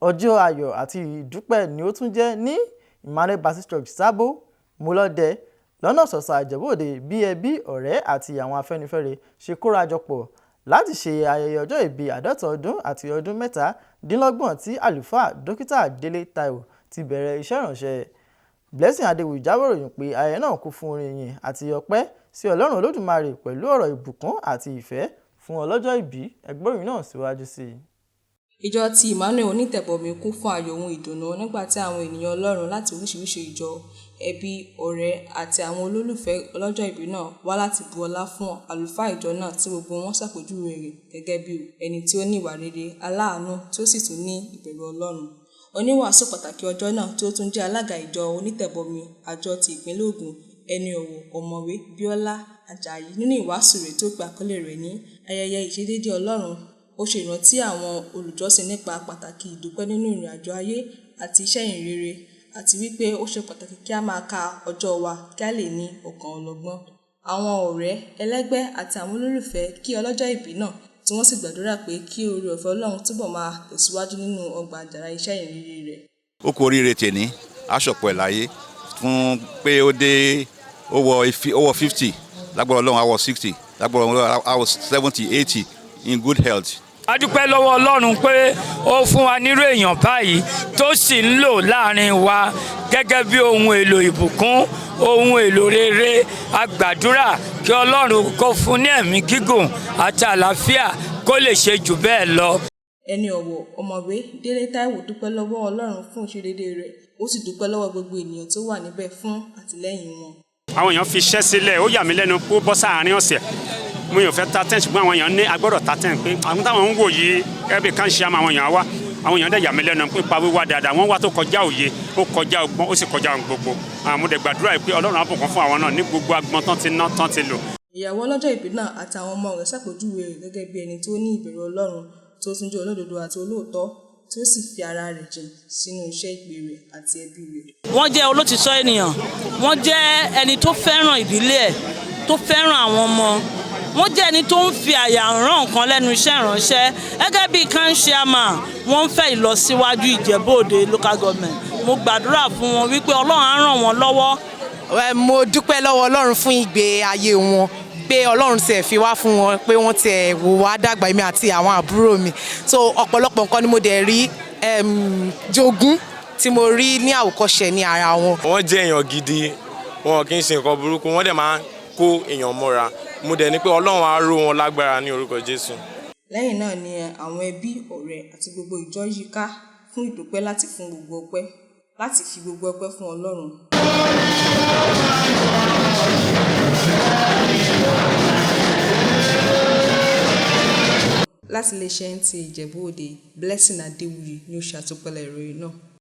Ọjọ́ ayọ̀ àti ìdúpẹ́ ni ó tún jẹ́ ní Emmanuel Baptist Church, Sábó, Mọ́lọ́dẹ, lọ́nà Ṣọ̀ṣà, Ìjẹ̀bú-Òde, bí ẹbí, ọ̀rẹ́ àti àwọn Afẹ́nifẹ́re ṣe kóra jọ pọ̀ láti ṣe ayẹyẹ ọjọ́ ìbí 50 ọdún àti ọdún 27 tí Àlùfáà Dókítà Délé Táíwò ti bẹ̀rẹ̀ iṣẹ́ ìránṣẹ́. Blessing Adéwuyì jábọ̀ ìròyìn pé ayẹyẹ náà kún fún orin ìyìn àti ọpẹ́ sí Ọlọ́run Olódùmarè pẹ̀lú ọ̀rọ̀ ìbùkún àti ìfẹ́ fún ọlọ́jọ́ ìbí. Ẹ gbọ́ ìròyìn náà síwájú sí i. Ìjọ ti Emmanuel Onítẹ̀bọmi kún fún ayọ̀ ohun ìdùnnú nígbà tí àwọn ènìyàn Ọlọ́run láti oríṣiríṣi ìjọ, ẹbí, ọ̀rẹ́ àti àwọn olólùfẹ́ ọlọ́jọ́ ìbí náà wá láti bu ọlá fún àlùfáà ìjọ náà tí gbogbo wọn ṣàpèjúwe rẹ̀ gẹ́gẹ́ bí ẹni tí ó ní ìwà rere, aláàánú tí ó sì tún ní ìbẹ̀rù Ọlọ́run. Oníwàásù pàtàkì ọjọ́ náà tí ó tún jẹ́ alága ìjọ Onítẹ̀bọmi àjọ ti ìpínlẹ̀ Ògùn, ẹni ọ̀wọ̀ Ọ̀mọ̀wé Bíọ́lá Àjàyí, nínú ìwàásù rẹ̀ tí ó pe àkọlé rẹ̀ ní "Ayẹyẹ Ìṣedéédé Ọlọ́run", ó ṣe ìrántí àwọn olùjọ́sìn nípa pàtàkì ìdúpẹ́ nínú ìrìnàjò ayé àti iṣẹ́ ìhìnrere, àti wípé ó ṣe pàtàkì kí á máa ka ọjọ́ wa kí á lè ní ọkàn ọlọ́gbọ́n. Àwọn ọ̀rẹ́, ẹlẹ́gbẹ́ àti àwọn olólùfẹ́ kí ọlọ́jọ́ ìbí náà tí wọ́n sì gbàdúrà pé kí oore-ọ̀fẹ́ Ọlọ́run túbọ̀ máa tẹ̀síwájú nínú ọgbà àjàrà iṣẹ́ ìhìnrere rẹ̀. Ó kú oríire tèní, aṣọ̀pọ̀ ẹ̀ láyé fún pé ó dé, ó wọ 50. Lágbára Ọlọ́run, á wọ 60. Lágbára Ọlọ́run, á wọ 70, 80 in good health. A dúpẹ́ lọ́wọ́ Ọlọ́run pé ó fún wa nírú èèyàn báyìí tó sì ń lò láàrin wa gẹ́gẹ́ bí ohun èlò ìbùkún, ohun èlò rere. A gbàdúrà kí Ọlọ́run kó fún ní ẹ̀mí gígùn àti àlàáfíà kó lè ṣe jù bẹ́ẹ̀ lọ. Ẹni ọ̀wọ̀ Ọ̀mọ̀wé Délé Táíwò dúpẹ́ lọ́wọ́ Ọlọ́run fún ìṣedéédé rẹ̀, ó sì dúpẹ́ lọ́wọ́ gbogbo ènìyàn tó wà níbẹ̀ fún àtìlẹ́yìn wọn. Àwọn èèyàn fi iṣẹ́ sílẹ̀. Ó yà mí lẹ́nu pé ó bọ́ sáàárín ọ̀sẹ̀. Mo yàn fẹ́ ta tent, ṣùgbọ́n àwọn èèyàn ní agbọ́dọ̀ ta tent pé àwọn táwọn ń wò yìí gẹ́gẹ́ bí káńṣe àmọ́ àwọn èèyàn wá. Àwọn èèyàn dẹ̀ yà mí lẹ́nu pé pa wíwá dáadáa, wọ́n wá tó kọjá òye, ó kọjá ọgbọ́n, ó sì kọjá ohun gbogbo. Àwọn mo dẹ̀ gbàdúrà pé Ọlọ́run á bùkún fún àwọn náà ní gbogbo agbọ́n tán ti ná tán ti lò. Ìyàwó ọlọ́jọ́ ìbí náà àti àwọn ọmọ rẹ̀ ṣàpèjúwe rẹ̀ gẹ́gẹ́ bí ẹni tó ní ìbẹ̀rù Ọlọ́run, tó tún jẹ́ olódodo àti olóòótọ́, tí ó sì fi ara rẹ̀ jìn sínú iṣẹ́ ìpè rẹ̀ àti ẹbí rẹ̀. Wọ́n jẹ́ olótìtọ́ ènìyàn, wọ́n jẹ́ ẹni tó fẹ́ràn ìdílé ẹ̀, tó fẹ́ràn àwọn ọmọ. Wọ́n jẹ́ ẹni tó ń fi àyà rán nǹkan lẹ́nu iṣẹ́ ìránṣẹ́ gẹ́gẹ́ bíi council. Wọ́n ń fẹ́ ìlọsíwájú Ìjẹ̀bú-Òde Local Government. Mo gbàdúrà fún wọn wípé Ọlọ́run á ràn wọ́n lọ́wọ́. Mo dúpẹ́ lọ́wọ́ Ọlọ́run fún ìgbé ayé wọn, pé Ọlọ́run tiẹ̀ fi wá fún wọn, pé wọ́n tiẹ̀ wò wá dàgbà, èmi àti àwọn àbúrò mi. So ọ̀pọ̀lọpọ̀ nǹkan ni mo dẹ̀ rí jogún, tí mo rí ní àwòkọ́ṣe ní ara wọn. Wọ́n jẹ́ èèyàn gidi, wọn kì í ṣe nǹkan burúkú, wọ́n dẹ̀ máa ń kó èèyàn mọ́ra. Mo dẹ̀ ní pé Ọlọ́run á ró wọn lágbára ní orúkọ Jésù. Lẹ́yìn náà ni àwọn ẹbí, ọ̀rẹ́ àti gbogbo ìjọ yíká fún ìdúpẹ́ láti fi gbogbo ọpẹ́ fún Ọlọ́run. Láti iléeṣẹ́ NTA Ìjẹ̀bú-Òde, Blessing Adéwuyì ni ó ṣe àtúpalẹ̀ ìròyìn náà.